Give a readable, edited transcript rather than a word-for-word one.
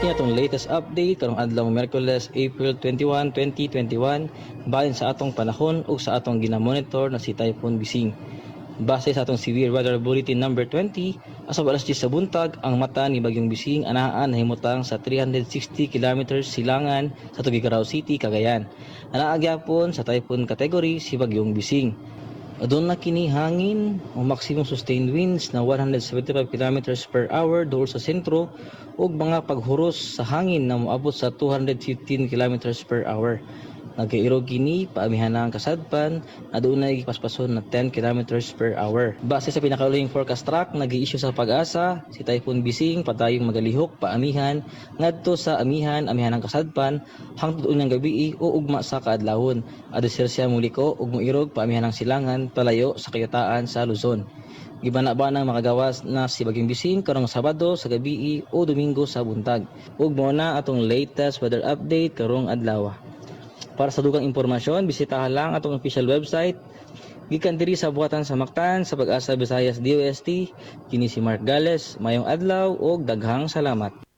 Kini atong latest update karong adlaw Miyerkules, April 21, 2021, balin sa atong panahon ug sa atong ginamonitor na si Typhoon Bising. Base sa atong Severe Weather Bulletin number 20, as of alas 10 sa buntag, ang mata ni Bagyong Bising anaa nahimutang sa 360 kilometers silangan sa Tuguegarao City, Cagayan. Anaa gyapon sa typhoon category si Bagyong Bising. Aduna kini hangin o maximum sustained winds na 175 kilometers per hour duol sa sentro ug mga paghuros sa hangin na moabot sa 215 kilometers per hour. Nagairog kini paamihanang kasadpan na dunay gipaspason na 10 kilometers per hour. Base sa pinakaulahing forecast track na gi-issue sa PAGASA, si Typhoon Bising padayong magalihok paamihan ngadto sa amihan amihanang kasadpan hangtod unyang gabii o ugma sa kaadlawon. Adto siya muliko ug moirog paamihanang silangan palayo sa kayutaan sa Luzon. Gibana-banang makagawas na si Bagyong Bising karong Sabado sa gabii o Domingo sa buntag. Ug mao na atong latest weather update karong adlaw. Para sa dugang impormasyon, bisitahan lang atong official website. Gikan diri sa buhatan sa Mactan sa Pag-asa Visayas DOST, kini si Mark Gales, maayong adlaw ug daghang salamat.